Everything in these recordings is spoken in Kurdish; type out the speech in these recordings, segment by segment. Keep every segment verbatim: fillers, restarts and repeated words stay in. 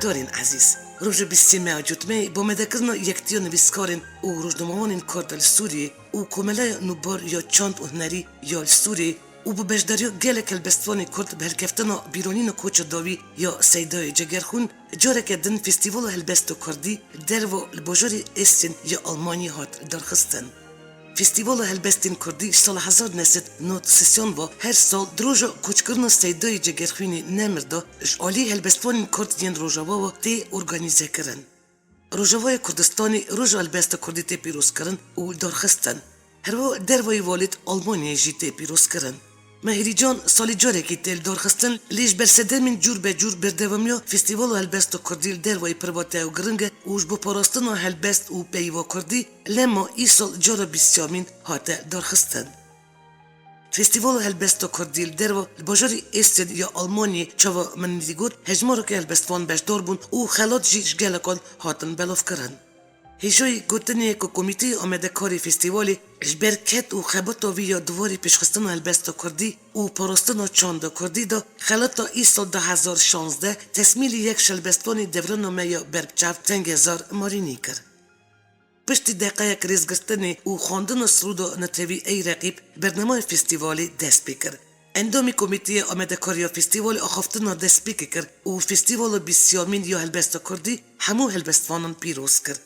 Guhdarên ezîz, roja bîst sê meha cotmeyê bi amadekirina Yektiya Nivîskarên û Rojnamewanên Kurd li Sûriyê û Komeleya Nûbar ya Çand û Hunerî ya li Sûriyê û bi beşdariya gelek helbestvanê Kurd bi hilkeftina Bîranîna Koça Dawî ya Seydayê Cegerxwîn, careke din Festîvala Helbesta Kurdî derva li bajarê Essen ya Almanyê hat darxistin. Festîvala Helbestên Kurdî ji sala hezar neh sed nod sêyan ve her sal di roja koçkirina Seydayê Cegerxwînê Nemir de ji alî helbestvanên Kurd yên Rojava ve tê organîzekirin. Rojavaya Kurdistanê Roja Helbesta Kurdî tê pîrozkirin û darxistin. Her wiha dervayî valêt Almanyayê jî tê pîrozkirin. Mehîrî Can salê carekî tê li darxistin, lê ji ber sedemên cûr be cûr berdewamiya Festîvala Helbesta Kurdî li dervayî privat e û giring e û ji bo parastina helbest û peyva kurdî lema îsal cara bîst sêyamîn hate darxistin. Festîvala Helbesta Kurdî li derva li bajarê Essen ya Almanyê, çawa min dî got, hejmareke helbestvan beşdar bûn û xelat jî ji gelekan hatin belavkirin. Hêjayî gotinê ye ku Komîteyê Amadekarê Festîvalê ji ber ked û xebata wî ya di warê pêşxistina helbesta Kurdî û parastina çanda Kurdî de xelata îsal du hezar şazdeh tesmîlî yek ji helbestvanê devrana me ya berbiçav Tengezar Marînî kir. Piştî deqeyek rêzgirtinê û xwendina sirûda netewî Ey Reqîb, bernameya festîvalê dest pê kir. Endamê Komîteyê Amadekariya Festîvalê axaftina destpêkê kir û festîvala bîst sêyamîn ya helbesta Kurdî hemû helbestvanan pîroz kir.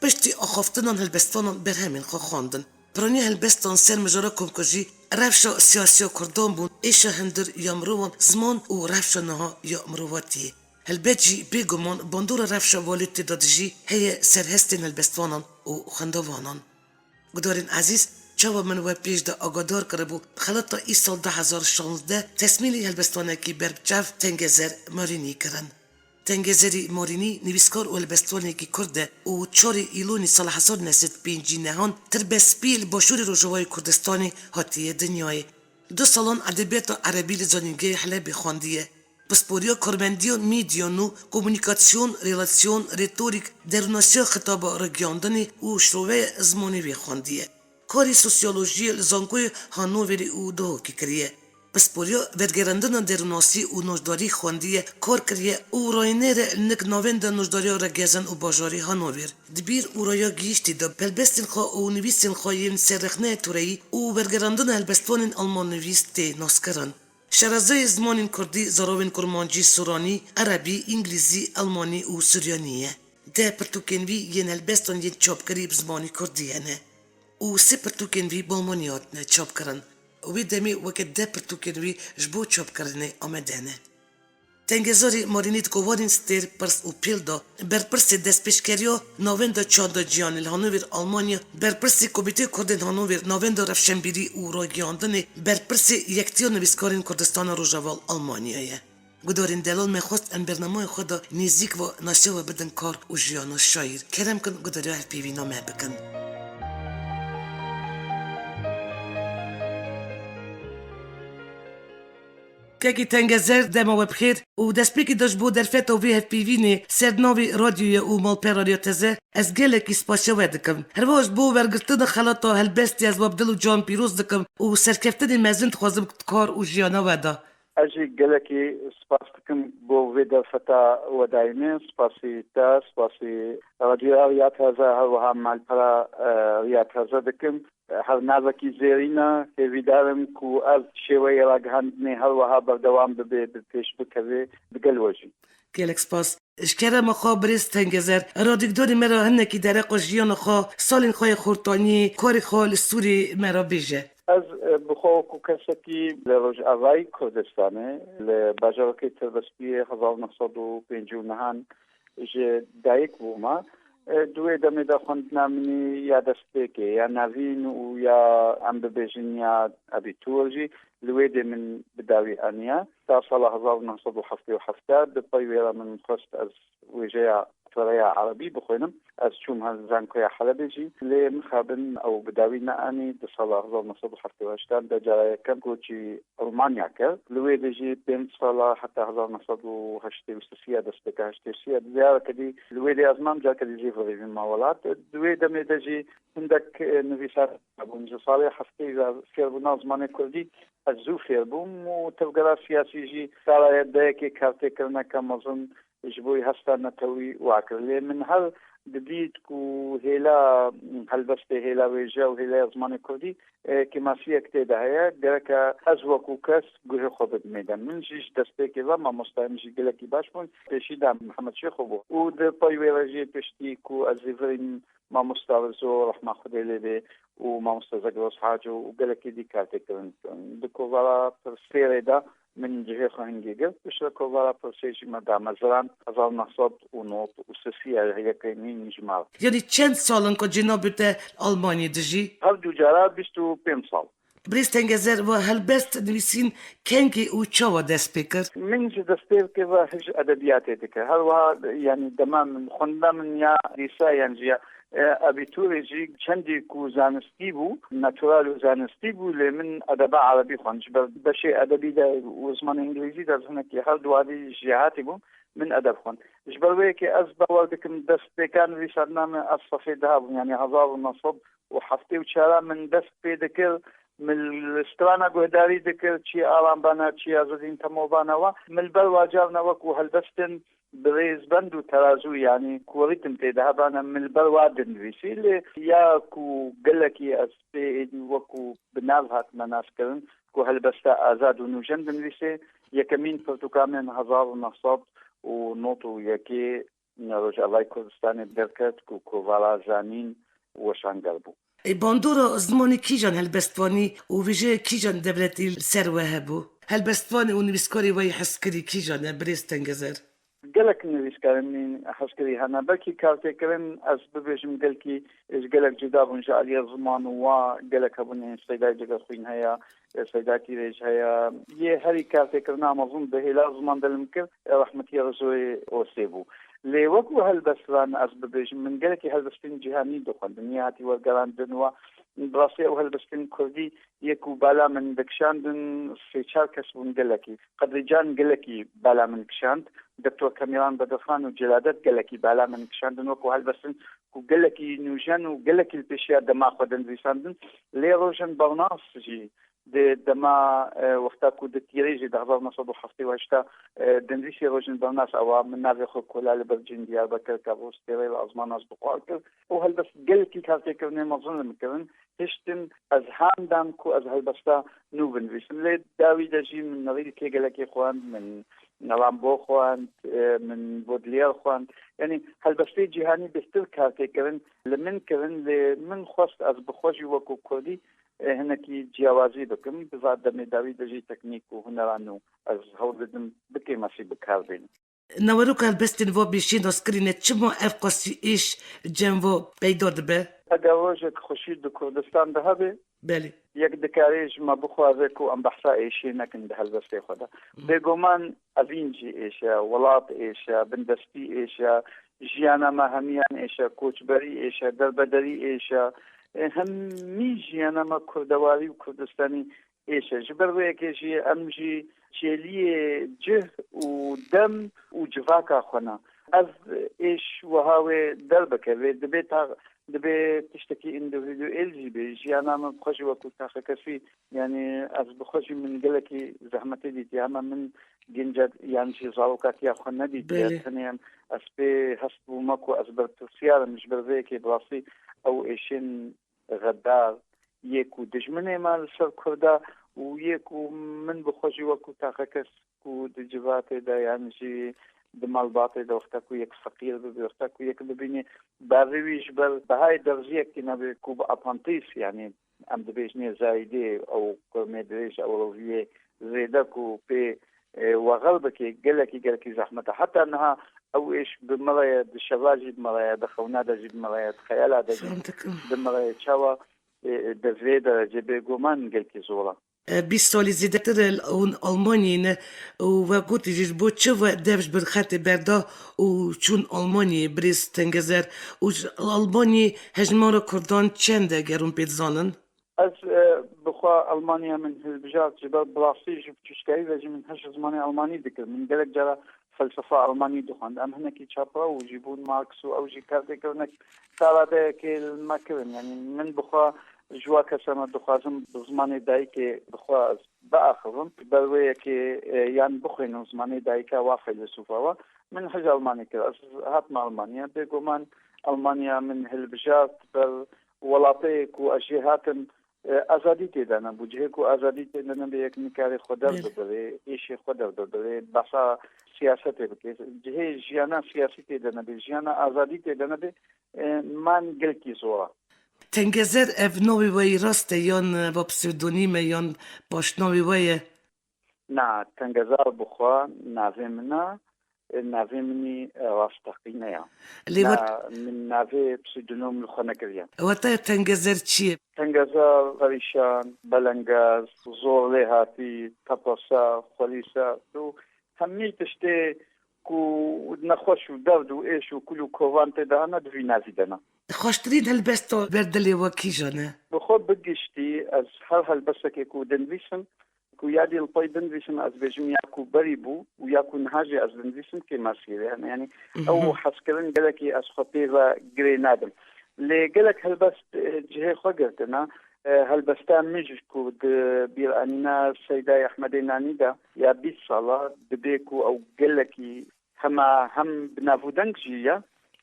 Piştî axaftinan helbestvanan berhemên xwe xwendin. Piraniya helbestan ser mijara komkujî, rewşa siyasiya Kurdan bûn, êşa hundir ya mirovan, ziman û rewşa niha ya mirovatiyê. Helbet jî bêguman bandora rewşa valêtê de dijî heye ser hestên helbestvanan û xwendavanan. Gudarên ezîz, çawa min we pêş de agadar kiribû, xelata îsal du hezar şazdeh tesmîlî helbestvanekî berbiçav Tengezer Marînî kirin. Tengezerî Marînî nivîskar û helbestvanekî Kurd e û çarê Îlonî sala hezar neh sed pêncî nehan tirbespî li başûrê rojavayê Kurdistanê hatiye dinyayê. Du salan edebiyata erebî li Zanîngeha Helebê xwendiye. Pisporiya karmendiya medya nû, komunîkasyon, relasyon, retorîk, derûnasiya xitaba ragiyandinê û şiroveya zimanê wê xwendiye. Karê sosyolojiyê li Zankoyê Hanoverê û Duhokê kiriye. Pisporiya vegerandina derûnasî û noşdarî xwendiye, kar kiriye û rayînêre li nik navenda noşdariya ragezin û bajarê Hanover. Di bîr û raya gihîştî de helbestên xwe û nivîsên xwe yên ser rexneyê toreyî û vegerandina helbestvanên almannivîs tê naskirin. Şerezayê zimanên kurdî zarovên kurmancî, sûranî, erebî, îngilîzî, elmanî û suryanî ye. Deh pirtûkên wî yên helbestan yên çapkirî bi zimanê kurdî hene û sê pirtûkên wî bi almanî hatine çapkirin. Wê demê weke deh pirtûkên wî ji bo çapkirinê amade ne. Tengezarê Marînî di kovarên Stêr, Pirs û Pêl de berpirsê destpêşkeriya Navenda Çanda Cîhanê li Hanover, Almanya, berpirsê Komîteya Kurdên Hanover, Navenda Rewşenbîrî û Ragihiyandinê, berpirsê Yektiya Nivîskarên Kurdistana Rojava li Almanya ye. Gudarên delal, me xwest em bernameya xwe de nêzîk ve nasiya we bidin kar û jiyana şaîr. Kerem kin gudariya hevpeyvîna me bikin. Kekî Tengezer, dema we bi xêr û destpêkê de ji bo derfeta vê hevpeyvînê ser navê Radyoyê û Malpera Rêya Teze ez gelekî spasiya we dikim. Herwiha ji bo wergirtina xelata helbestê ez we bi dil û can pîroz dikim û serkeftinên mezin dixwazim di kar û jiyana we de. Ez jî gelekî spas dikim bo vê derfeta we dayî min. Spasî te, spasî Radyoya Rêya Teze, her wiha Malpera, e, Rêya Teze dikim. Her navekî zêrîn e. Hêvîdar im ku ev şêweyê ragihandinê her wiha berdewam bibe, bi pêş bikeve, digel we jî. Gelek spas. Ji kerema xwe birêz Tengezer, radîgdorê me re hinekî dereqa jiyana xwe, salên xwe yê xortaniyê, karê xwe li Sûriyê me re bêje. Ez, e, bi xwe wekû kesekî li Rojavayê Kurdistanê, li bajarekê Tirbespiyê hezar û neh sed û pêncî û nehan ji dayik bûme. E, di wê demê de xwendina min î ya destpêkê, ya navîn û ya, em bibêjin, ya abîtur jî li wê dê min bi dawî aniye. Ta sala hezar û neh sed û heftê û heft, bi pey wê re min xwest ez wêjeya Toreya Erebî bixwînim. Ez çûm her Zankoya Helebê jî, lê mixabin ew bi dawî neanî. Di sala hezar neh sed û heftê û heşt de cara yekem koçî Almanya kir. Li wê de jî pênc sala heta hezar neh sed û heştê û sê destpêka heştê û sê, di ziyareke dî li wê de ez mam, careke dî jî virêvî ma welat. Di wê demê de jî hindek, e, nivîsar bûn. Ji salê heftê ve fêrbûna zimanê kurdî ez zû fêr bûm û tevgera siyasî jî sala ye dayekê kartêkirineke mezin ji bo hesta netewî wa kir. Lê min her didît ku hêla helbestê, hêla wêje û hêlaya zimanê kurdî, e, kêmasiyek tê de heye. Gereke ez wekû kes guhê xwe bidim êde. Min jî ji destpêkê ve mamostayê min jî gelekî baş bûn. Pêşî de Mihemed Şêxo bû. Û di pey wê re jî piştî ku ez zîvirîm mamosta Rizo, rehma Xwedê lê bê, û mamosta Zegros Haco û gelekî dî kar tê kirin. Di kovara pirsêrê de min cihê xwe hingê girt. Piştre kovara pirsê jî me da meziran, hezar neh sed û nod û sê ya yekemîn ji me. Yanî çend sal in ku cenabê te Almanyê dijî? Her du cara bîst û pênc sal. Birêz Tengezer, we helbest nivîsîn kengî û çawa dest pê kir? Min ji destpêkê ve hij edebiyatê dikir. Her wiha, yanî dema min xwendina min ya lîse yan jî ya, e, abîtûrê jî çendî ku zanistî bû, natural û zanistî bû, lê min edeba erebî xwend. Ji ber beşê edebî de û zimanê îngilîzî de ez hinekî her du alî jêhatî bûm, min edeb xwend. Ji ber wê yekê ez bawer dikim destpêka nivîsandina min ez sefê deha bûm, yanî hezar û neh sed û heftê û çar min dest pê dikir, min li strana guhdarî dikir, çi Alan bana, çi Azedîn Temo bana wa. Min li ber wa carna wekû helbestên bi rêzbend û terazû, yanî ku rîtim tê de hebana, min li ber wa dinivîsî. Lê ya ku gelekî ez pê êdî wekû bi nav hatime naskirin, ku helbesta azad û nûjen dinivîsê, yekemîn pirtûka min hezar û neh sed û nod û yekê Rojavayê Kurdistanê derket ku kovara Zanîn weşanger bû. Ê, bandora zimanê kîjan helbestvanî û wêjeya kîjan dewletî li ser we hebû? Helbestvanê û nivîskarê we yê hezkirî kîjan e, birêz Tengezer? Gelek nivîskarên min hezkirî hene. Belkî kartêkirin ez bibêjim gelkî ji gelek cuda bûn ji aliyê ziman û wa gelek hebûn, yên Seydayê Cegerxwîn heye, e, Seyda Tîrêj heye. Yê herî kartêkirina mezin bi hêla ziman de li min kir, e, rehmetî Rizoyê Osê bû. Lê wekû helbestvan ez bibêjim, min gelekî helbestên cîhanî dixwendin, yê hatî wergerandin wa. Bi rastî ew helbestên kurdî yê ku bala min dikişandin, sê çar kes bûn gelekî. Qedrîcan gelekî bala min kişand. Doktor Kemîran Bedirxan û Celadet gelekî bala min kişandin wekû helbestin ku gelekî nûjen û gelekî li pêşiya dema xwe dinivîsandin. Lê Rojen Bernas jî di dema, e, wexta ku di Tîrêjê di hezar neh sed û heftê û heşt, e, dinivîsê Rojen Bernas ewa min navê xwe kola li ber cihên Diyarbekir, Kavos Têrê li Azman ez bi xwe kir. Û helbest gelekî kartêkirinê mezin li min kirin. Hiştin ez han dan ku ez helbesta nû binivîsim. Lê dawî de jî min Rilke gelekî xwend, min Rimbaud xwend, e, min Baudelaire xwend. Yanî helbestê cîhanî bêhtir kar tê kirin, li min kirin, lê min xwest ez bi xwe jî wekû kurdî, e, hinekî ciyawazî bikim. Di va demê dawî de jî teknîk û hunera nû ez hewl didim bi kêmasî bi kar bînim. Naveroka helbestên va bêşî naskirîne, çima ev qasî êş cem va peyda dibe? Eger rojek xweşî di Kurdistan de hebe, belê, yek dikarê ji me bixwaze ku em behsa êşê nekin di helbestê xwe de. Hı. Bêguman evîn jî êş e, welat êş e, bindestî êş e, jiyana me hemiyan êş e, koçberî êş e, derbederî êş e. E, hemî jiyana me kurdewarî û Kurdistanî êş e. Ji ber vê yekê jî em jî çêliyê cih û dem û civaka xwe ne. Ev êş wiha wê derbikeve, divê ta-, divê tiştekî îndîvîdûel jî bê. Jiyana min bi xwe jî wekû taxekesî, yanî ez bi xwe jî min gelekî zehmetê dîtiye. Hema min genca yan jî zarokatiya xwe nedîtiye. Belê. Tenê em, ez pê hest bûme ku ez berpirsiyar im. Ji ber vê yekê bi rastî ew êşên xedar, yê ku dijminê me li ser Kurda û yê ku min bi xwe jî wekû taxekes ku di civatê de yan jî di malbatê de wexta ku yek feqîr bibe, wexta ku yek bibînê berî wî ji ber behayê derziyekî nebe ku bi apantîs, yanî em dibêjinê zayidê, ew kurmê dirêj, ew roviyê zêde ku pê, e, wexel bike, gelekî, gelekî zehmet e. Heta niha ew êş bi me re ye, di şeva jî bi me re ye, di xewna de jî bi me re ye, di xeyala de jî bi me re ye. Çawa, e, e, di vê derecê bêguman gelkî zor e. E, bîst salî zêdetir e hûn Almanyayê ne û we gotî jî ji bo çi we dev ji bin xetê berda û çûn Almanyayê, birêz Tengezer, û ji Almanyayê hejmara Kurdan çend e ger hûn pê dizanin? Ez, e, bi xwe Almanya min hilbijart, ji ber bi rastî ji biçûçkayî ve jî min hej zimanê Almanî dikir. Min gelek cara felsefa Almanî dixwend. Em hinekî çaprew jî bûn, Marx û ew jî kar tê kirinek, karadeyekê li me kirin. Yanî min bi xwe ji wa kesa me dixwazim bi zimanê dayikê bi xwe ez biaxivim, ber wê yekê, e, yan bixwînim zimanê dayika wa feylesûfa wa. Min hij Almanî kir. Ez hatime Almanya. Bêguman Almanya min hilbijart ber welatê ku ez jê hatim, e, azadî tê de nebû. Cihê ku azadî tê de nebe, yek nikarê xwe Belê. derbibirê, êşê xwe derbibirê, behsa siyasetê bike. Cihê jiyana siyasî tê de nebe, jiyana azadî tê de nebe, e, man gelkî zor e. Tengezer ev navê we yî rast e yan, e, va pseudonîm e yan paşnavê we ye? Na, Tengezer bi xwe navê min e, e, navê min î, e, rasteqîne ya. Lê Na, wat- min navê pseudonim li xwe nekiriye. Wate Tengezer çi ye? Tengezer, perîşan, belengaz, zor lê hatî, tepese, xwelîse û hemî tiştê ku nexweş û derd û êş û kul û kovan tê de hene, di vî navî de ne. Xweştirîn helbesta ber dilê we kîjan e? Bi xwe bi giştî ez her helbestekê ku dinivîsim, ku ya dî li pey binivîsim, ez bêjim ya ku berî bû û ya ku niha jî ez dinivîsim, kêmasiyê de hene. Yanî Mhm. ew hezkirin gelekî ez xwe pê ve girê nadim. Lê gelek helbest, e, cihê xwe girtine. E, helbesta min jî ku di bîranîna Seydayê Ehmedê Nanî de ya bîst sala dibe ku ew gelekî hema hem bi nav û deng jî ye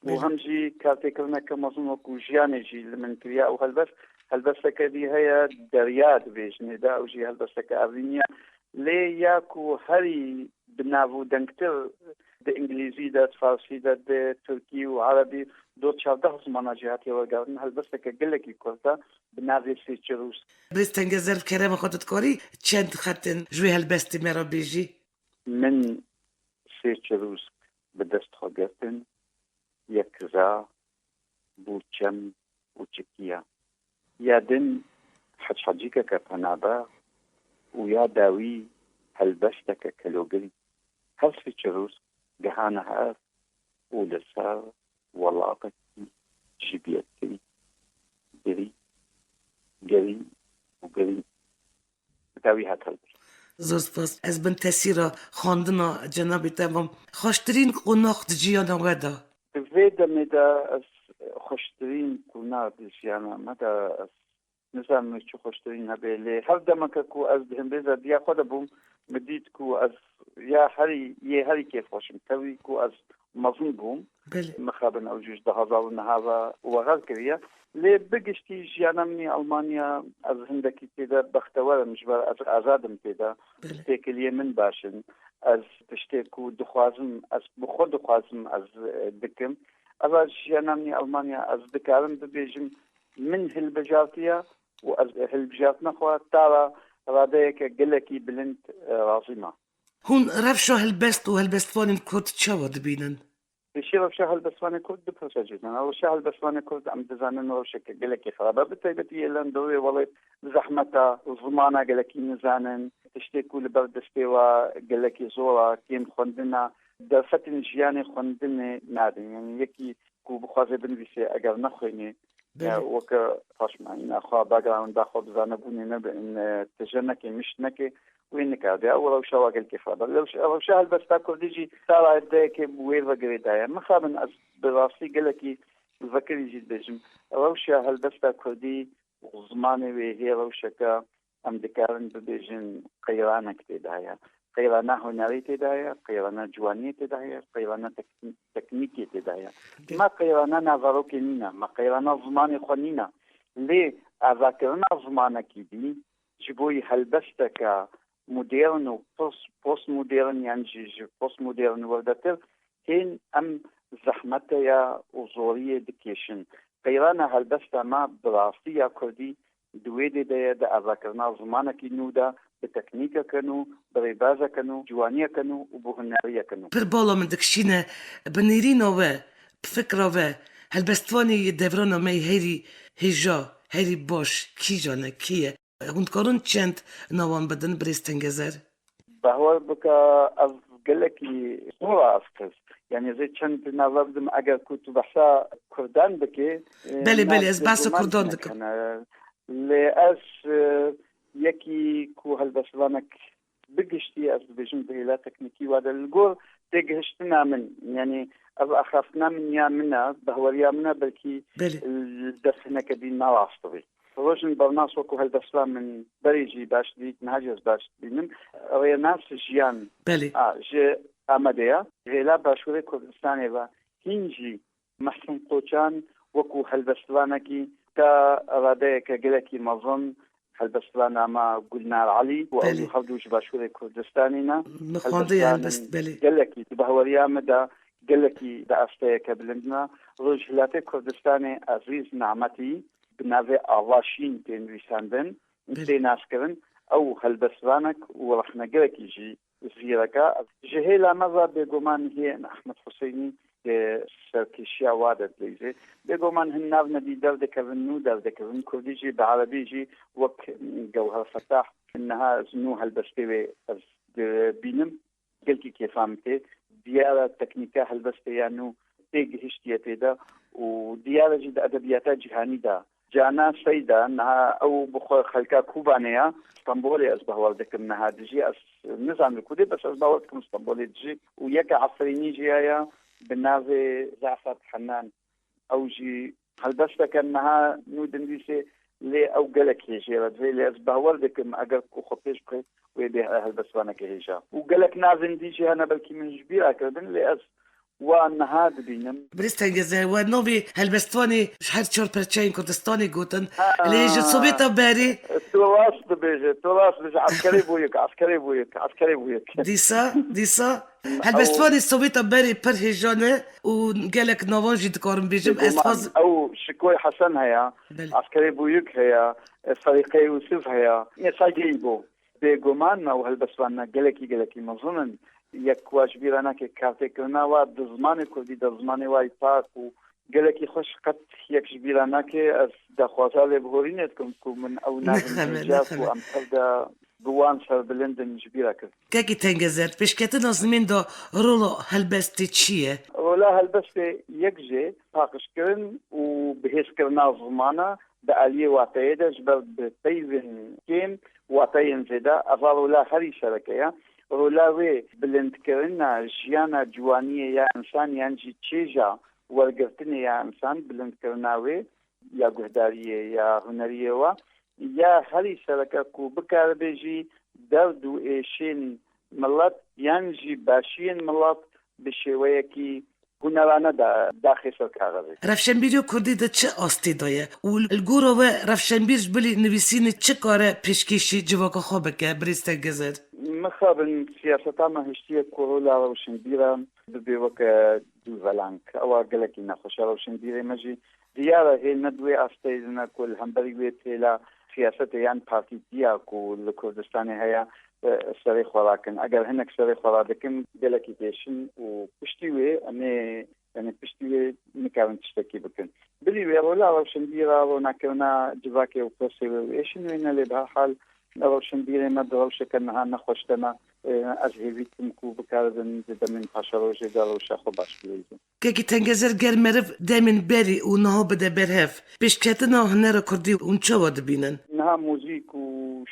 û Belê. hem jî kartêkirineke mezin wekû jiyanê jî li min kiriye. Ew helbest, helbesteke dî heye, Derya dibêjinê de, ew jî helbesteke evînî ye. Lê ya ku herî bi nav û dengtir di îngilîzî de, di farsî de, di tirkî û erebî, dot çardeh zimana jî hatiye wergirin. Helbesteke gelekî kurt e, bi navê Sê Çirûsk. Birêz Tengezer, bi kerema xwe tu dikarî çend xetên ji wê helbestê me re bêjî? Min sê çirûsk bi dest xwe girtin, yek za, bû çem û çikiya. Ya din hecihecîkeke penabe û ya dawî helbesteke kelogirî. Her sê çirûsk gihane hev û li ser welatekî ji bîr kirî. Girî, girî û girî. Bi dawî hat hilbir. Zor spas. Ez bin tesîra xwendina cenabê te bim. Xweştirîn qonax di jiyana we de? Di vê demê de ez xweştirîn qonax di jiyana me de ez nizanim çi xweştirîn hebe. Lê her demeke ku ez di hindêza diya xwe de bûm, min dît ku ez ya herî, yê herî kêfxweş im. Tevî ku ez mezin bûm. Belê. Mixabin ew jî ji du hezar û neh ve wexel kiriye. Lê bi giştî jiyana min ê Almanya, ez hindekî tê de bextewer im, ji ber ez azad im tê de. Belê. Têkiliyê min baş in. Ez tiştê ku dixwazim, ez bi xwe dixwazim, ez, e, dikim. Eva jiyana min ê Almanya, ez dikarim bibêjim, min hilbijartiye û ez hilbijartina xwe ta ra radeyeke gelekî bilind, e, razî me. Hûn rewşa helbest û helbestvanên kurd çawa dibînin? Pêşî rewşa helbestvanê kurd du pirse cih hene. Rewşa helbestvanê kurd em dizanin rewşeke gelekî xirab e. Bi taybetî yê li hundirê welêt zehmet e, zimana gelekî nizanin, tiştê ku li ber destê we gelekî zor e, kêm xwendin e, derfetên jiyanê xwendinê nadin. Yanî yekî ku bixwaze binivîse, eger nexwîne, Belê. e, weke paşmahîna xwe, backgrounda xwe bi zanebûnê nebe, in, e, tije neke, mişt neke, wê nikare. Ew rewşa wa gelkê xirab e. Rewş-, rewşa helbesta kurdî jî ta radeyekê wê ve girêdaye. Mixabin ez bi rastî gelekî vekirî jî dibêjim. Rewşa helbesta kurdî û zimanê wê hê rewşeke em dikarin bibêjin qeyranek tê de heye. Qeyrana hunerê tê de heye, qeyrana ciwaniyê tê de heye, qeyrana tek-, teknîkê tê de heye. Ge- Me qeyrana naverokê nîne, me qeyrana zimanê xwe nîne. Lê avakirina zimanekî dî ji bo yî helbesteke modern û post-, postmodern yan jî ji postmodern wirdetir hên em zehmete ya û zoriyê dikêşin. Qeyrana helbesta me bi rastî ya kurdî di wê dê de ye, di avakirina zimanekî nû de, bi teknîkeke nû, bi rêbazeke nû, ciwaniyeke nû û bi huneriyeke nû. Pir bala min dikişîne, bi nêrîna we, bi fikra we, helbestvanê yê devrana me yê herî hêja, herî baş kîjan e, kê ye? Hûn dikarin çend nawan bidin, birêz Tengezer? Bawer bike, ev gelekî zor e, ev qis. Yanî ez ê çend nava bidim, eger ku tu behsa kurdan dikê, e, Belê, na, belê, ez behsa kurdan dikim. Hene. Lê ez, e, yekî ku helbestvanek bi giştî, ez dibêjim di hêla teknîkî wa de, li gor têgihiştina min, yanî ev axaftina min ya min e, behweriya min e, belkî Belê. li dest hineke dî ne rast bî. Rojin Bernas wekû helbestvan min berê jî baş dît, niha jî ez baş dibînim. Rênas Jiyan Belê. a ji Amedê ye. Hêla Başûrê Kurdistanê ve hîn jî Mehsûn Qoçan wekû helbestvanekî te radeyeke gelekî mezin, helbestvana me Gulnar Elî û ew Belê. jî hevdû ji Başûrê Kurdistanê ne. Min xwendî Helbestvanên helbest, belê. gelekî di bahweriya me de gelekî di asteyeke bilind ne. Rojhilatê Kurdistanê Ezîz Nemetî bi navê Ava Şîn tê nivîsandin, Belê. tê naskirin. Ew helbestvanek û rexnegerekî jî zîrek e. Ji hêla me ve bêguman hê Ehmed Huseynî di serkêşiya wa de dileyzê. Bêguman hin nav nedî derdikevin, nû derdikevin. Kurdî jî bi erebî jî wek Gewher Fetah niha ez nû helbestê wê ez dibînim. Gelkî kêfa min tê. Diyar e teknîka helbestê ya nû tê gihiştiye tê de û diyar e jî di edebiyata cîhanî de. Cana Seyda, niha ew bi xwe xelka Kobanê ya. Stenbolê ez bawer dikim niha dijî. Ez nizanim li ku dê, bes ez bawer dikim Stenbolê dijî. Û yeke Efrînî jî heye, bi navê Zafet Henan. Ew jî helbesteke niha nû dinivîsê, lê ew gelek hêjê re divê. Lê ez bawer dikim, eger ku xwe pêş bixê, wê bê helbestvaneke hêja. Û gelek navên dî jî hene, belkî min ji bîra kirdin, lê ez wan niha dibînim. Birêz Tengezer, we navê helbestvanê ji her çar perçeyên Kurdistanê gotin. Ha. Lê ji Sovêta berê Tu rast dibêje, tu rast dibêje. Eskerê Bûyik, Eskerê Bûyik, Eskerê Bûyik. Dîsa, dîsa. Helbestvanê Sovêta berê pir hêja ne û gelek navan jî dikarim bêjim. Ez Bêguman, xwaz- ew Şikoy Hesen heye, Belê. Eskerê Bûyik heye, Ferîqê Yûsif heye. Nê saygeyî bo. Bêguman me û helbestvan me gelekî, gelekî mezin in. Yek wa ji bîra nake kartêkirina wa di zimanê kurdî de, zimanê wa yî pak û gelekî xweş, qet yek ji bîra nake. Ez daxwaza lêbihorînê dikim ku min ew navên Nexeme, hêja ku nexeme. em tev de bi wan serbilind in ji bîra kir. Kekî Tengezer, pêşketina zimên de rola helbestê çi ye? Rola helbestê yek jê paqijkirin û bihêzkirina zimana di aliyê wateyê de, ji ber bi peyvên kêm wateyên zêde, eva rola herî sereke ye. Rola wê bilindkirina jiyana ciwaniyê ya însan yan jî çêja wergirtinê ya însan, bilindkirina wê ya guhdariyê, ya huneriyê wa, ya herî sereke ku bikaribe jî derd û êşên milet yan jî başiyên milet bi şêweyekî hunerane da, daxê ser kaxezê. Rewşenbîriya Kurdî di çi astê de ye û li gora we rewşenbîr ji bilî nivîsînê çi kare pêşkêşî civaka xwe bike, birêz Tengezer? Mixabin siyaseta me hiştiye ku rola rewşenbîran bibe weke dûvelang. Ewa gelekî nexweş e. Rewşenbîrê me jî diyar e, hê ne di wê asteyê de ne ku li hemberî wê têla siyasetê yan partîtiya ku li Kurdistanê heye, e, serê xwe rakin. Eger hinek serê xwe radikin, gelekî têşin û piştî wê em ê, yanî piştî wê nikarin tiştekî bikin. Bilî wê rola rewşenbîra, ronakirina civakê û pirsê wê û êşin wê ne, lê bi her hal rewşenbîrê me di rewşeke niha nexweş de ne. E, ez hêvî dikim ku bikaribin di demên paşerojê de rewşa xwe baş bileyzin. Kekî Tengezer, ger meriv demên berî û niha bide berhev, pêşketina hunera kurdî hûn çawa dibînin? Niha muzîk û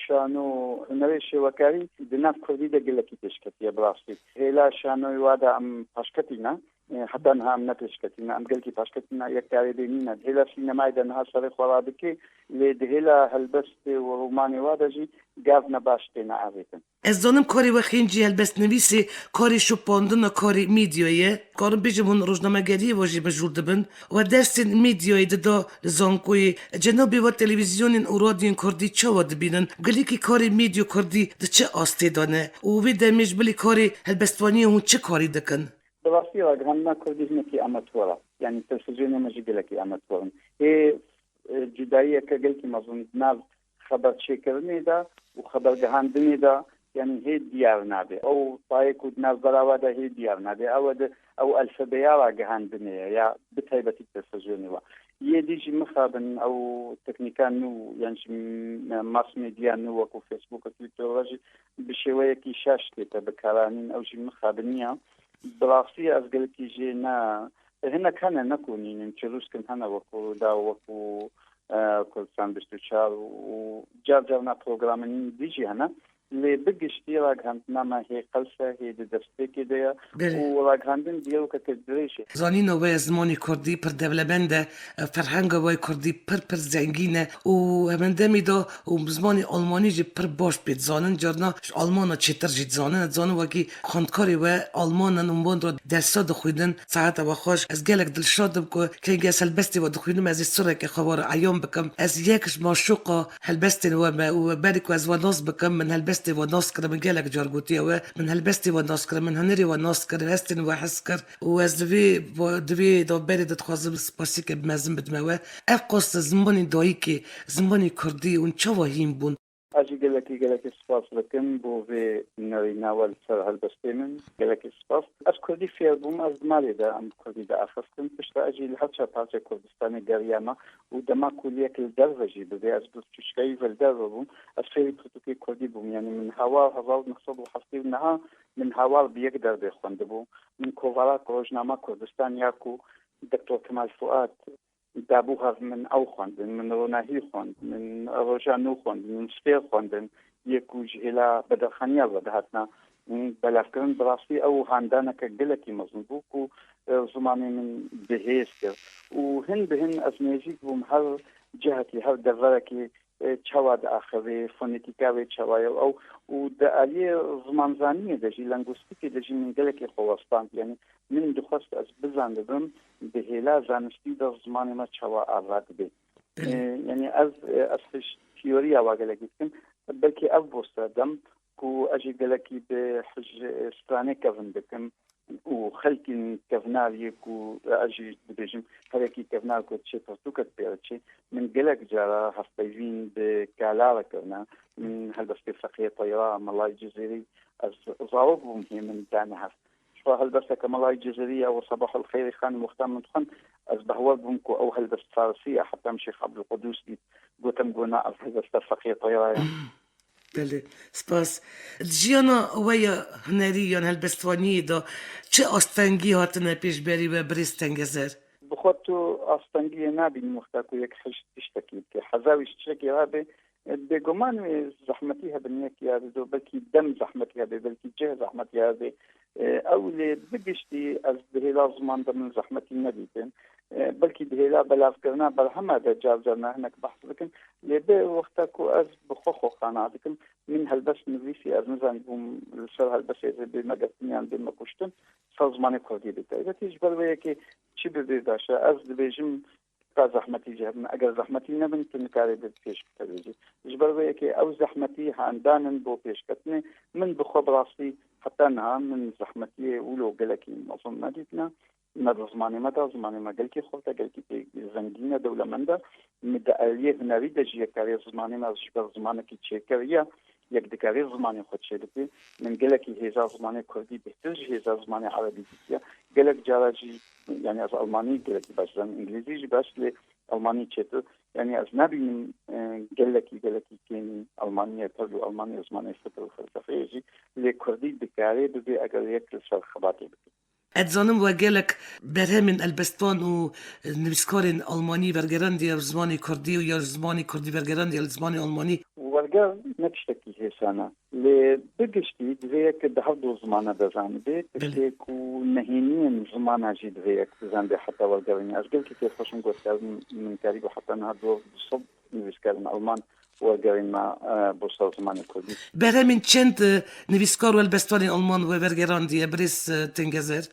şano, hunerê şêwekarî di nav kurdî de gelekî pêşketiye, bi rastî. Hêla şanoyê wa de em paşketî ne, e, heta niha em ne pêşketî ne, em gelkî paşketî ne, yek karê bê nîne. Di hêla sînemayê de niha serê xwe radike, lê di hêla helbestê û romanê wa de jî gav ne baş têne avêtin. Ez zanim karê we xêncî helbestnivîsê karê şopandina karê medyayê ye. Karim bêjim hûn rojnamegeriyê ve jî mijûl dibin. We dersên medyayê dida li zankoyê. Cenabê we televîzyonên û radyoyên kurdî çawa dibînin? Gelekî karê medya kurdî di çi astê de ne? Û wê demê ji bilî karê helbestvaniyê hûn çi karî dikin? Bi rastî ragihandina kurdî hinekî amator e. Yanî televîzyonê me jî gelekî amator in. Hê e, cudayiyeke gelkî mezin di nav xeberçêkirinê de û xebergihandinê de, yanî hê diyar nabe. Ew tayê ku di navbera we de hê diyar nabe. Ew e di, ew elfebeya ragihandinê ye, ya bi taybetî televîzyonê we. Yê dî jî mixabin ew teknîka nû, yan jî m-, mass media nû wekû Facebook û Twitter ve jî bi şêweyekî şaş tête bikaranîn. Ew jî mixabin niya. Bi rastî ez gelekî jê ne Hinek hene, ne ku nînin, çirûskin hene wekû Rûdaw, wekû, e, Kurdistan bîst û çar û car carna programên dî jî hene. Lê bi giştî ragihandina me hê qels e, hê di destpêkê de ye Belê. û ragihandin diyalogeke dirêj e. Zanîna we ya zimanê kurdî pir dewlemend e, ferhenga we ya kurdî pir pir zengîn e û hemendemî de û zimanê almanî jî pir baş pê dizanin, carna ji almana çêtir jî dizanin. Ez dizanim wekî xwendkarê we alman in û wan re dersa dixwînin, saeta we xweş. Ez gelek dilşad im ku kengî ez helbestê we dixwînim, ez ê sirrekê xwe we re eyan bikim. Ez yek ji maşûqa helbestên we me û berî ku ez we nas bikim, min helbestê we nas kirin, min gelek car gotiye we, min helbestê we nas kirin, min hunerê we nas kirin, hestên we hez kir û ez di vê, di vê navberê de dixwazim spasîke mezin bidime we. Ev qas zimanê dayikê, zimanê kurdî hûn çawa hîn bûn? Ez jî gelekî, gelekî spas dikim bo vê nerîna we li ser helbestê min. Gelekî spas. Ez kurdî fêr bûm, ez di malê de em kurdî diaxiftin. Piştre ez jî li her çar parçeyê Kurdistanê geriyame û dema ku yek li derve jî bibê, ez bi çûçikayî ve li derve bûm, ez fêrî pirtûkê kurdî bûm. Yanî min hawar hezar û neh sed û heftê û neh min hawar bi yek derbê xwendibû. Min kovara Rojnama Kurdistan ya ku Doktor Kemal Fuat dabû hev, min ew xwendin, min Ronahî xwend, min Roja Nû xwendin, min Spêr xwendin, yê ku ji hêla Bedirxaniyê ve dihatina belavkirin. Bi rastî ew handaneke gelekî mezin bû ku, e, zimanê min bi hêz kir. Û hin bi hin ez nêzîk bûm her cihekî, her deverekî, e, çawa diaxivê, fonetîka wê çawa ye û ew, û di aliyê zimanzaniyê de jî, lengûstîkê de jî min gelekî xwe westand. Yanî min dixwest ez bizanibim, di hêla zanistî de zimanê me çawa ava dibe. Belê. E, yanî ez, e, ez hij teoriya wa gelekî dikim. Belkî ev bo serdem ku ez jî gelekî bi hij, e, stranê kevin dikim û xelkên kevnar yê ku ez jî dibêjim, her yekî kevnar ku çê pirtûkek pê re çê. Min gelek cara hevpeyvîn bi Kala re kirine. Min helbestê Feqiyê Teyra, Melayê Cizîrî, ez zarok bûm hê min dane hev. Ji xwe helbesteke Melayê Cizîrî ya we Sebahul Xeyrê Xanim wexta min dixwend, ez behwer bûm ku ew helbest farisî ye, heta min Şêx Ebdulqudûs dît, gotim ku na ev helbesta Feqiyê Teyra ye. Belê, spas. Di jiyana we ya hunerî yan helbestvaniyê de çi astengî hatine pêşberî we birêz Tengezer? Bi xwe tu astengiyê nabînî wexta ku yek hij tiştekî bike. Heza wî ji tiştekî rabe, bêguman wê zehmetî hebin, yek ya dido, belkî dem zehmetî hebe, belkî cih zehmetî hebe. E, ew lê bi giştî ez di hêla ziman de min zehmetî nedîtin. E, belkî di hêla belavkirina berhema de car carna hinek behs bikin. Lê bi wexta ku ez bi xwe xwe qana dikim, min helbest nivîsî, ez nizanîbûm li ser helbestê ez ê bême girtin yan bême kuştin, ser zimanê kurdî bi taybetî. Ji ber vê yekê çi bibe baş e? Ez dibêjim, ka zehmetî jî hebin. Eger zehmetî nebin, tu nikarî bi pêş bikevî jî. Ji ber vê yekê ew zehmetî handan in bo pêşketinê. Min bi xwe bi rastî heta niha min zehmetiyê wilo gelekî mezin nedîtine. Ne di zimanê me de, zimanê me gelkî xurt e, gelkî pê zengîn e, dewlemend e. Min di aliyê hunerî de jî yek karê zimanê me ji ber zimanekî çêkeriya, yek dikarê zimanê xwe çêbike. Min gelekî hêza zimanê kurdî bêhtir ji hêza zimanê erebî dîtiye. Gelek cara jî, yanî ez almanî gelekî baş dizanim, îngilîzî jî baş, lê almanî çêtir. Yanî ez nabînim, e, gelekî, gelekî kêmî almanî ye, tevlî almanî ye, zimanê fikir û felsefeyê jî, lê kurdî dikarê bibe eger yek li ser xebatê bike. Ez dizanim we gelek berhemên helbestvan û nivîskarên almanî wergerandiye bi zimanê kurdî û ya ji zimanê kurdî wergerandiye li zimanê almanî. Werger ne tiştekî hêsan e. Lê bi giştî divê yek di her du zimana de zanibe, Belê. tiştê ku nehêniyên zimana jî divê yek bizanibe heta wergerînê. Ez gelkî kêfxweş im ku ez karim, min karîbû heta niha dor du sed nivîskarên alman wergerîn me, e, bo ser zimanê kurdî. Berhemên çend, e, nivîskar û helbestvanên alman we wergerandiye, birêz, e, Tengezer?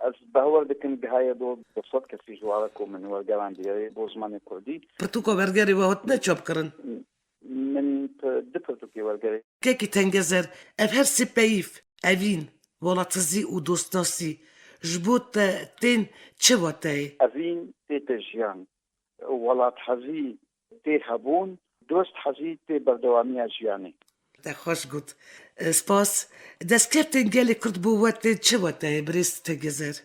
Ez bawer dikim gihaye dor du sed kesî ji wan re ku min wergerandiye bo zimanê kurdî. Pirtûka wergerê we hatine çapkirin? Min p-, du pirtûkê wergerê. Kekî Tengezer, ev her sê peyv, evîn, welathezî û dostnasî, ji bo te tên çi wateyê? Evîn tê te jiyan. Welathezî tê hebûn, dosthezî tê berdewamiya jiyanê. Te xweş got. Spas. Destkeftên gelê Kurd bo we tên çi wateyê, birêz Tengezer?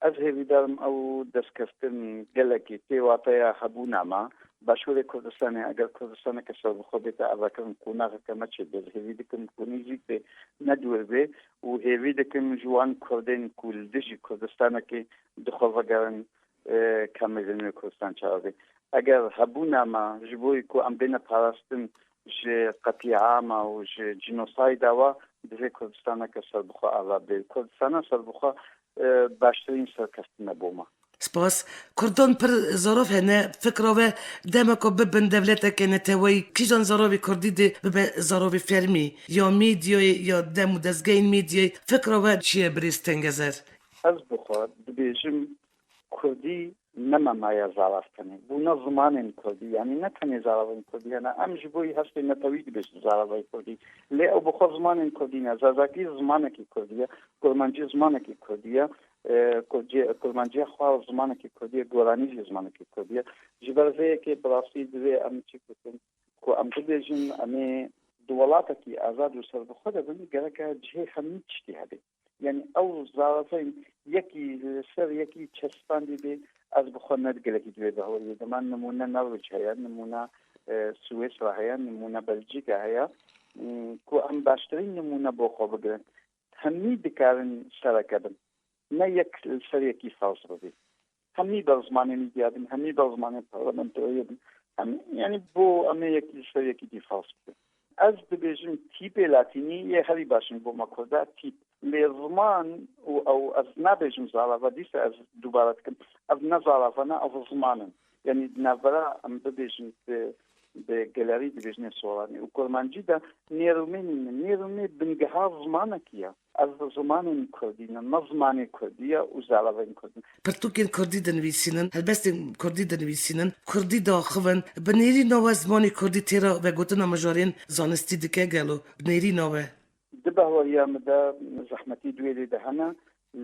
Ez hêvîdar im ew destkeftin gelekî tê wateya hebûna me. Başûrê Kurdistanê, eger Kurdistaneke serbixwe bête avakirin, qonaxeke me çêbe, ez hêvî dikim ku nêzîk bê, ne dûr bê û hêvî dikim ji wan Kurdên ku li dijî Kurdistanekê di xwe vegerin, e, ka mêzên wê Kurdistan çawa bê. Eger hebûna me ji bo ku em bêne parastin ji qetlîama û ji cînosayda wa divê Kurdistaneke serbixwe ava bê. Kurdistana serbixwe, e, baştirîn serkeftin e bo me. Spas. Kurdan pir zarov hene, fikra we dema ku bibin dewleteke neteweyî, kîjan zarovî kurdî dê bibe zarovî fermî, ya medyayê, ya dem û dezgehên medyayê, fikra we çi ye birêz Tengezer? Ez bi xwe dibêjim, kurdî ne me maye zaraf tenê. Bûne zimanên kurdî, yanî ne tenê zaravên kurdî hene. Em ji bo yî hestê netewî dibêjin zaravayê kurdî. Lê ew bi xwe zimanên kurdî ne. Zazakî zimanekî kurdî ye. Kurmancî zimanekî kurdî ye. E, Kurcê-, Kurmanciya xwe zimanekî kurdî ye. Goranî jî zimanekî kurdî ye. Ji ber vê yekê bi rastî divê em çi bikin? Ku em bibêjin, em ê di welatekî azad û serbixwe de bin, gereke cihê hemî tiştî hebe. Yanî ew zaravên yekî li ser yekî çespandî bê, ez bi xwe ne gelekî divê bihewirî. Dema nimûne Norwêc heye, nimûne, e, Swêsra heye, nimûne Belcîka heye, m, ku em baştirîn nimûne bo xwe bigirin. Hemî dikarin sereke bin. Ne yek li ser yekî faz bibî. Hemî ber zimanê mîdya bin, hemî ber zimanê parlamentoyê bin. Hemî, yanî bo em ê yekî li ser yekî dî faz bikin. Ez dibêjim tîpê latînî yê herî baş in bo me kurda, tîp. Lê ziman û ew, ez nabêjim zarava, dîsa ez dubare dikim. Ev ne zarava ne, ev ziman in. Yanî di navbera em bibêjin bi, bi gelerî dibêjinê soranî û kurmancî de nêrûmê nîne. Nêrûmê bingeha zimanekî ye. Ev zimanên kurdî ne, ne zimanê kurdî ye û zaravên kurdî ne. Pirtûkên kurdî dinivîsînin, helbestên kurdî dinivîsînin, kurdî diaxivin. Bi nêrîna we zimanê kurdî têra vegotina mijarên zanistî dike gelo? Bi nêrîna we? Di bahweriya min de zehmetî di wê lê de hene,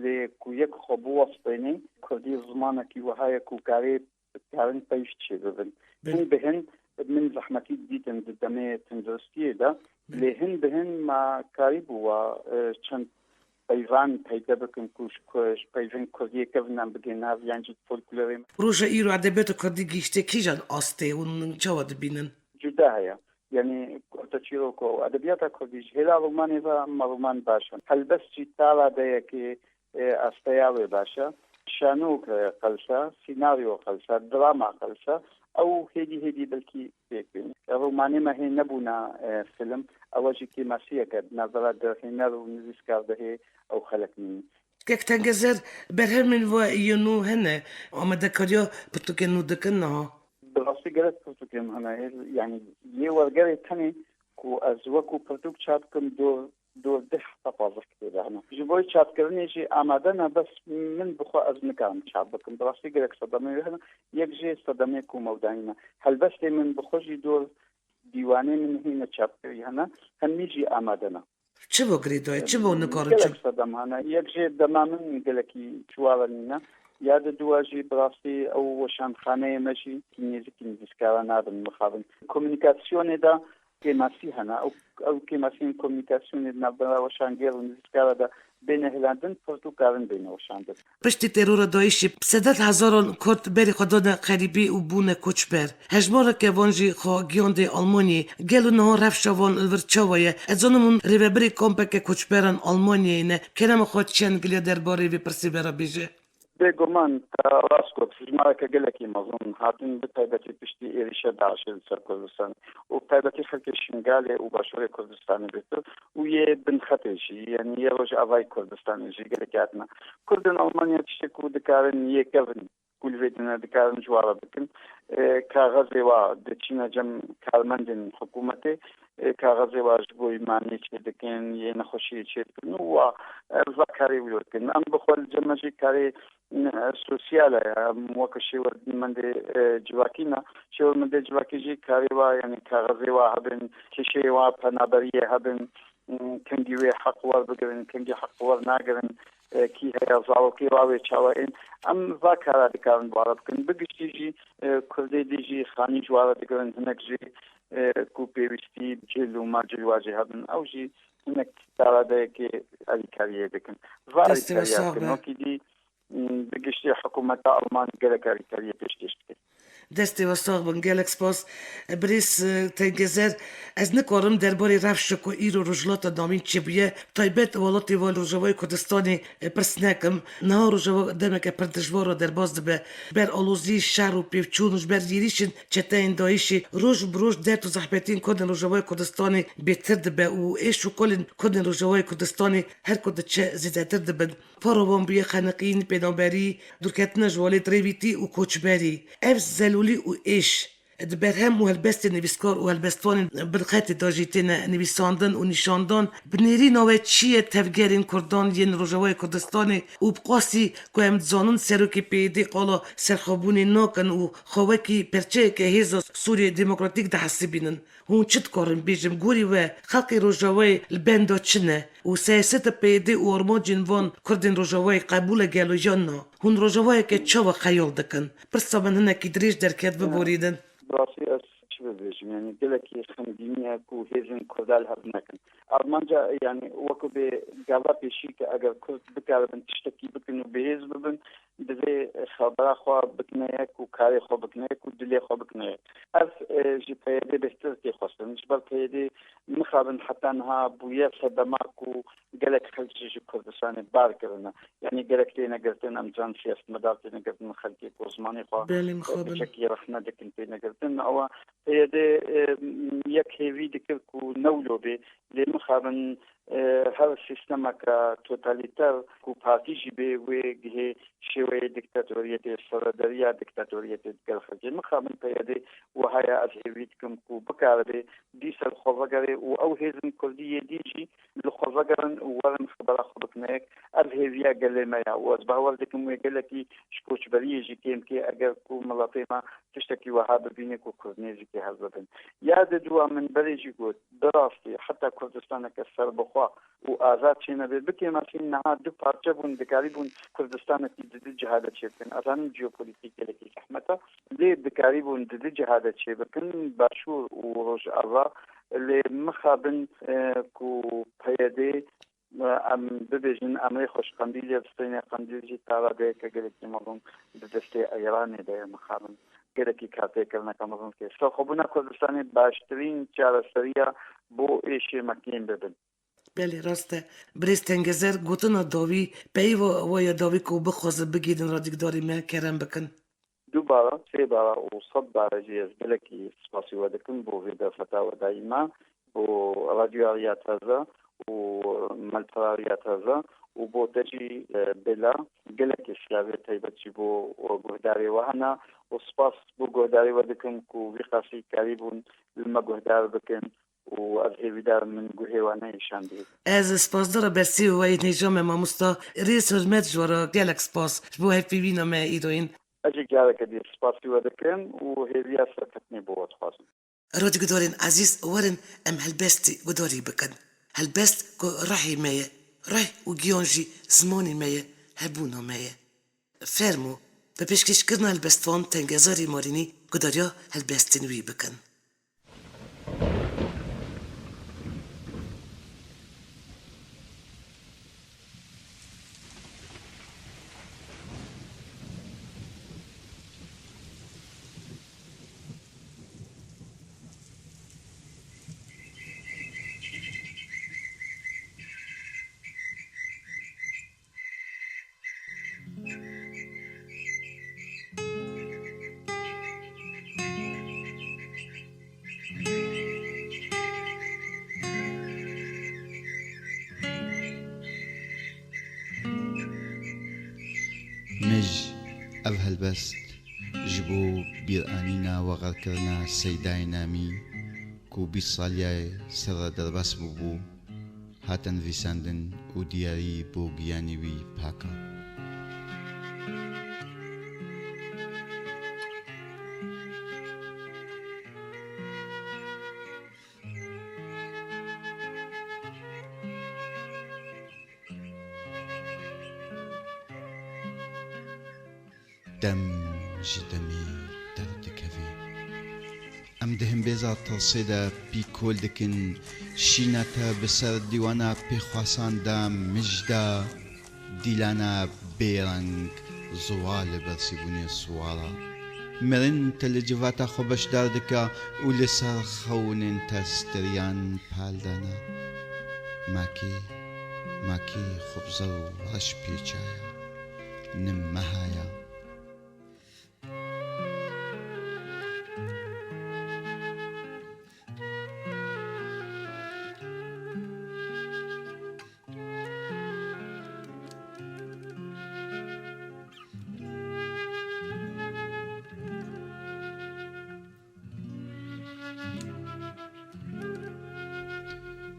lê ku yek xwe biwestênê, kurdî zimanekî wiha ye ku karê, karin peyv çêbibin. Belê. Hin bi hin min zehmetî dîtin di demê tenduristiyê de, Belê. Lê hin bi hin me karîbû wa, e, çend peyvan peyde bikin ku ji ku-, ji peyvên kurdiyê kevin em bigihîne hev yan jî folklorê me. Roja îro edebiyata kurdî gihîşte kîjan astê hûn çawa dibînin? Cuda heye. Yanî kurteçîrok û edebiyata kurdî ji hêla romanê ve me roman baş in. Helbest jî tala de yekê, e, asteya wê baş e. Şanok, e, qels e, sînaryo qels e, drama qels e. Ew hêdî hêdî belkî pêk bên. Romanê me hê nebûna, e, fîlm. Ew jî kêmasiyeke di navbera derhêner û nivîskar de hê ew xelek nîne. Kek Tengezer, berhemên we yên nû hene, amadekariya pirtûkên nû dikin niha? Bi rastî gelek pirtûkên min hene. Yanî yê wergerê tenê ku ez wekû pirtûk çap bikim, dor, dor deh heta pazdeh kitêbe hene. Ji bo çapkirinê jî amade ne, bes min bi xwe ez nikarim çap bikim. Bi rastî gelek sedemê wê hene. Yek jê sedemê ku me danîne. Helbestê min bi xwe jî dor, dîwanê min hîne çapkirî hene. Hemî jî amade ne. Çi bo girêdayî, çi bo nikarin çi? Gelek sedem hene. Yek jê dema min gelekî çi were nîne. Ya di dua jî bi rastî ew weşanxaneyê me jî nêzîkî nivîskara nabin, mixabin. Komunîkasyonê de kêmasî hene. Ew, ew kêmasiyên komunîkasyonê di navbera weşangêr û nivîskara de bêne hilandin, pirtûk karin bêne weşandin. Piştî terora DAIŞê, sedet hezaran Kurd berê xwe dane xerîbî û bûne koçber. Hejmareke van jî xwe gihande Almanyayê. Gelo niha rewşa van li vir çawa ye? Ez zanim hûn rêvebirê kampeke koçberan Almanyayê ne. Kerema xwe çend gile derbarê vê pirsê ve re bêje. Bêguman, te rast got, hejmareke gelekî mezin hatin, bi taybetî piştî êrîşa DAIŞê li ser Kurdistan û bi taybetî xelkê Şingalê û Başûrê Kurdistanê bêtir û yê Binxetê jî, yanî yê Rojavayê Kurdistanê jî gelekî hatine. Kurdên Almanya tiştê ku dikarin yê kevin, ku li vê dine dikarin ji wa re bikin. E, kaxezê wa diçîne cem karmendên hikûmetê, e, kaxezê wa ji bo îmaniyê çêdikin, yê nexweşiyê çêdikin û wa, e, va karê wilo dikin. Em bi xwe li cem me jî karê, e, sosyal e. Em weke şêwirmendê, e, civakî ne. Şêwirmendê civakî jî karê wa, yanî kaxezê wa hebin, kêşeyê wa penaberiyê hebin, kengî wê heq wer bigirin, kengî heq wer nagirin, e, kî heye, zarokê wa wê çawa ên. Em va kara dikarin bi wa re bikin. Bi giştî jî, e, Kurdê dî jî xanî ji wa re digirin, hinek jî, e, ku pêwîstî cil û macil wa jî hebin, ew jî hinek kara de yekê alîkariyê dikin. Va Destê we alîkariya sax be. Wekî dî, m, bi giştî hikûmeta Alman gelek alîkariyê pêşkêş dike. Destê we sax bin, gelek spas. Birêz, e, Tengezer, ez nikarim derbarê rewşa ku îro Rojhilata Navîn çêbûye, taybet welatê we li Rojavayê Kurdistanê, e, pirs nekim. Niha Rojava demeke pir dijwar re derbas dibe. Ber alozî, şer û pêvçûn û ji ber yêrîşên çeteyên DAIŞê roj bi roj derd û zehmetiyên Kurdên Rojavayê Kurdistanê bêtir dibe û êş û kolên Kurdên Rojavayê Kurdistanê her ku diçe zêdetir dibin. Para wan bûye xeniqîn, pêdanberî, dûrketina ji welêt, rêvîtî û koçberî. Ev zelûlî û êş di berhem û helbestên nivîskar û helbestvanên binxetê de jî têne nivîsandin û nîşandan. Bi nêrîna we çi ye tevgerên Kurdan yên Rojavayê Kurdistanê û bi qasî ku em dizanin serokê P Y D qala serxwebûnê nakin û xwe wekî perçeyeke hêza Sûriyê Demokratîk dihesibînin? Hûn çi dikarin bêjin? Gorî we xelkê Rojavayê li benda çi ne? Û siyaseta P Y D û armancên van Kurdên Rojavayê qebûl e gelo yan na? Hûn Rojavayeke çawa xeyal dikin? Pirsa min hinekî dirêj derket, biborînin. Bi rastî ez çi bibêjim? Yanî gelekî xemgînî ye ku hêzên Kurda li hev nekin. Armanca, yanî wekî bê gava pêşî ke eger Kurd bikaribin tiştekî bikin û bihêz bibin, divê xebera xwe bikine yek û karê xwe bikine yek û dilê xwe bikine yek. Ev, e, ji P Y D bêhtir tê xwestin. Ji ber P Y D mixabin heta niha bûye sedema ku gelek xelk jî ji Kurdistanê bar kirine. Yanî gelek têne girtin, em dizanin siyasetmedar têne girtin, xelkê ku zimanê xwe, Belê, e, mixabin. Piçekî rexne dikin têne girtin. Ewa P Y D, e, yek hêvî dikir ku ne wilo bê. Lê mixabin, e, her sîstemeke totalîter ku partî jî bê wê gihê şêweyê dîktatoriyetê, serederiya dîktatoriyetê digel xelkê. Mixabin P Y D wiha ye, ez hêvî dikim ku bikaribe dîsa li xwe vegerê û ew hêzên Kurdî yê dî jî li xwe vegerin û werin xebera xwe bikine yek. Ev hêviya gelê me ya û ez bawer dikim wê gelekî ji koçberiyê jî kêm kê eger ku miletê me tiştekî wiha bibîne ku Kurd nêzîkî hev bibin. Ya di dûa min berê jî got, bi rastî heta Kurdistaneke serbixwe û azad çênebe, bikêmasîn niha du parçe bûn, dikarîbûn Kurdistanekî di du ciha de çêbikin. Ez zanim jeopolîtîk gelekî zehmet e, lê dikarîbûn di du ciha de çêbikin, Başûr û Rojava. Lê mixabin, e, ku P Y D, e, em bibêjin, em rê xwe ji Qendîlê bistîne, Qendîl jî tara dayeke gelekî mezin di destê Îranê de ye, mixabin. Gelekî kartêkirineke mezin dike. Serxwebûna Kurdistanê baştirîn çareseriya bo êşê me kêm bibin. Belê, rast e. Birêz Tengezer, gotina dawî, peyva we ya dawî ku bixwazin bigihînin radyogudarê me, kerem bikin. Du bara, sê bara û sed bara jî ez gelekî spasî we dikim bo vê derfeta we dayî me, bo Radyoya Riya Taze û Malpera Riya Taze û bo te jî, e, bêla gelekî silavê taybet jî bo guhdarê we hene û spas bo guhdarê we dikim ku vî qasî karîbûn li me guhdar bikin û ez hêvîdar im min guhê we neîşandiye. Ez spasdara bersivê we yên hêja me mamosta. Rêz hurmet ji we re, gelek spas ji bo hevpeyvîna me îroyîn. Ez jî careke dî spasî we dikim û hêviya serketinê bo we dixwazim. Radyogudarên ezîz, werin em helbestî gudarî bikin. Helbest ku rehê me ye, reh û giyan jî zimanê me ye, hebûna me ye. Fermo, bi pêşkêşkirina helbestvan Tengezarî Marînî gudariya helbestên wî bikin. Mij, ev helbest ji bo bîranîna wexerkirina Seydayê Namî ku bîst saliyê serre derbas bûbû, hate nivîsandin û diyarî bo giyanê wî pak e. Dem ji demê derdikeve. Em di himbêza tirsê de pîkol dikin, şîna te bi ser dîwana pêxwasan de mij de, dîlana bêreng ziwa li bersîbûnê siwara. Mirin te li civata xwe beşdar dike û li ser xewnên te steriyan pal dane. Makî, makî xwe bi zer û reş pêçaya. Nim meha ya.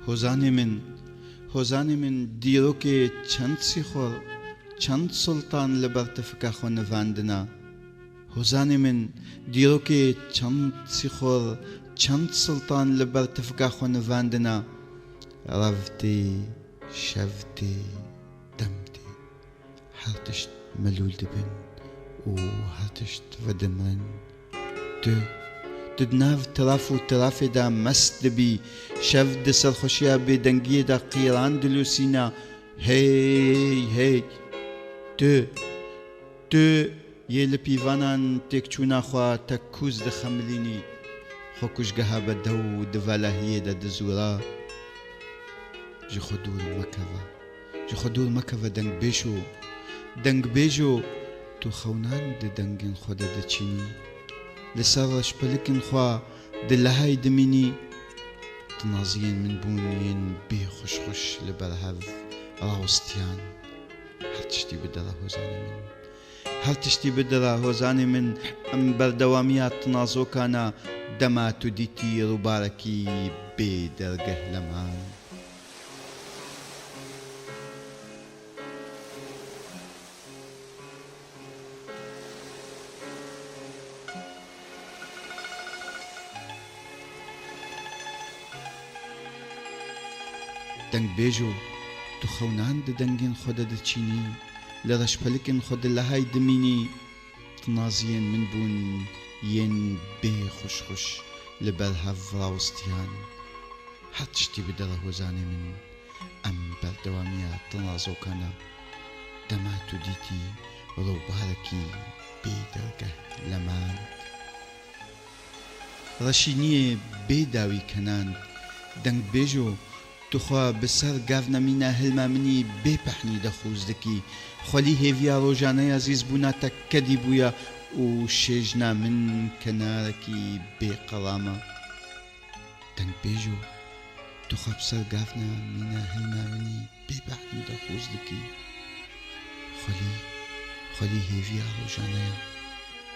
Hozanê min, hozanê min, dîrokê çend sîxor, çend sultan li ber tifika xwe nivandina. Hozanê min, dîrokê çend sîxor, çend sultan li ber tifika xwe nivandina. Rev tê, şev tê, dem tê. Her tişt melûl dibin û her tişt vedimrin. Tu, tu di nav tiraf û tirafê de mest dibî, şev di serxweşiya bêdengiyê de qîran dilûsîna, hey, hey. Tu, tu yê li pîvanan têkçûna xwe te kûz dixemilînî, xwe kuşgeha bedew di valahiyê de dizûra. Ji xwe dûr mekeve. Ji xwe dûr mekeve dengbêjo. Dengbêjo, tu xewnan di dengên xwe de diçînî. Li ser reşpelikên xwe di lehay dimînî. Tinaziyên min bûn yên bê xweş xweş li ber hev rawistiyan. Her tiştî bidire hozanê min. Her tiştî bidire hozanê min, em berdewamiya tinazokana dema tu dîtî rûbarekî bê dergeh leman. Dengbêjo, tu xewnan di dengên xwe de diçînî, li reşpelikên xwe di lehay dimînî, tinaziyên min bûn yên bê xweş xweş li ber hev rawistiyan. Her tiştî bidire hozanê min, em berdewamiya tinazokana dema tu dîtî rûbarekî bê dergeh leman. Reşîniyê bê dawî kenan, dengbêjo, tu xwe bi ser gavna mîna hilma min î bê pehnî de xûz dikî. Xwelî hêviya rojaneya zîzbûna te kedî bûye û şêjna min kenarekî bê qelam e. Dengbêjo, tu xwe bi ser gavna mîna hilma min î bê behnî de xûz dikî. Xwelî, xwelî hêviya rojane ye.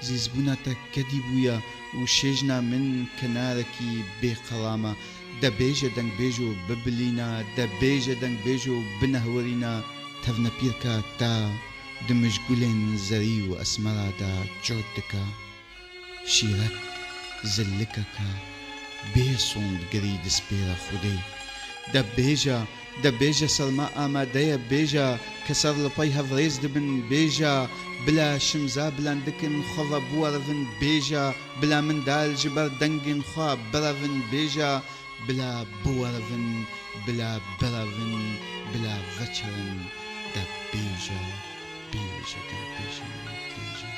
Zîzbûna te kedî bûye û şêjna min kenarekî bê qelam e. De bêje dengbêjo bibilîne, de bêje dengbêjo binehwirîne, tevnepîrka te di mijgulên zerî û esmera de cot dike. Şîret zilikeke bê sondgirî dispêre Xwedê. De bêje, de bêje ser me amade ye, bêje ke ser li pey hev rêz dibin, bêje bila şimza bilandikin xwe ve biwerivin, bêje bila min dal ji ber dengên xwe birevin, bêje bila biwerivin, bila birevin, bila veçirin. De bêje, bêje, de bêje, bêje.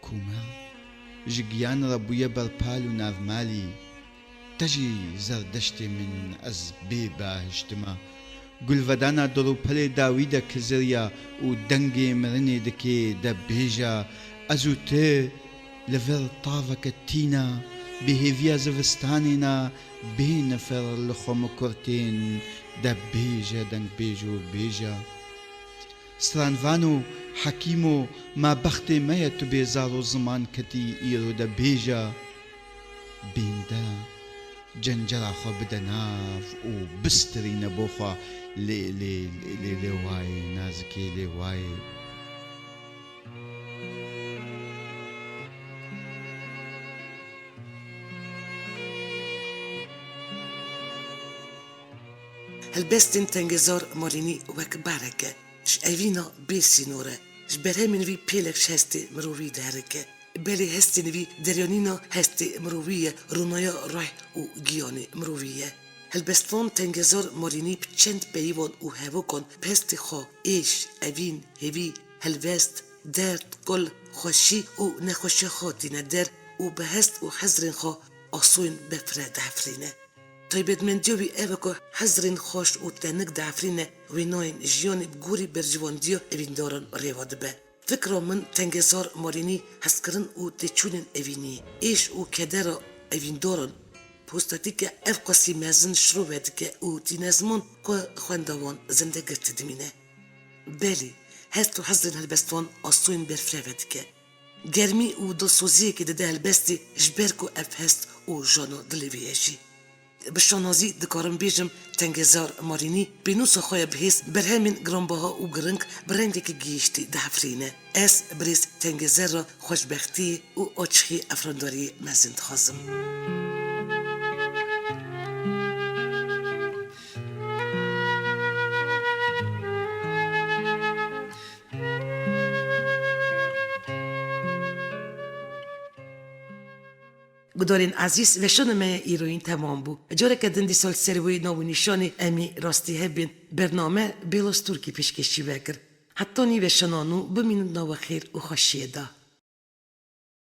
Komer ji giyan re bûye berpal û navmalî. Te jî zerdeştê min ez bê behiştima. Gulvedana di rûpelê dawî de kiziriya û dengê mirinê dikê de bêja, ez û tu li vir taveke tîna, bi hêviya zivistanê na bê nifir li xwe mikurtên de bêje dengbêjo bêja. Stranvano, hekîmo, ma bextê me ye tu bê zar û ziman ketî îro de bêja. Bênde, cencera xwe bide nav û bistirîne bo xwe lê, lê, lê, lê, lê wayê, nazikê lê wayê. Helbestên Tengezar Marînî wek berek e. Ji evîna bê sînor e. Ji berhemên vî pêlek ji hestê mirovî derike. Belê hestên vî deryanîna hestê mirovî ye, ronaya ruh û giyanê mirovî ye. Helbestvan Tengezar Marînî bi çend peyvan û hevokan bi hestê xwe êş, evîn, hêvî, helbest, derd, kul, xweşî û nexweşiya xwe tîne der û bi hest û hezrên xwe asoyên befre dihefrîne. Taybetmendiya wî ev e ku hezrên xweş û tenik diefrîne, wêneyên jiyanê bi gorî berjewendiya evîndaran rêve dibe. Fikra min Tengezar Marînî hezkirin û têçûnên evînî, êş û kedera evîndaran, postatîke ev qasî mezin şirove dike û tîne ziman ku xwenda wan zindegirtî dimîne. Belê, hest û hezrên helbestvan asoyên berfireve dike. Germî û dilsoziyekê dide helbestê ji ber ku ev hest û jana dilê vê ye jî. Bi şanazî dikarim bêjim Tengezar Marînî pênûsa xwe ya bihêz berhemên giranbaha û giring bi rengekî gihîştî dihefirîne. Ez birêz Tengezer re xweşbextiyê û açixî efrandariyê mezin dixwazim. Gudarên ezîz, veşana me ya îroyîn temam bû. Careke din dîsa li ser wê nav û nîşanê em ê rastî hebin. Bername Bêloz Turkî pêşkêşî vekir. Heta nî veşana nû bimînin nava xêr û xweşiyê de.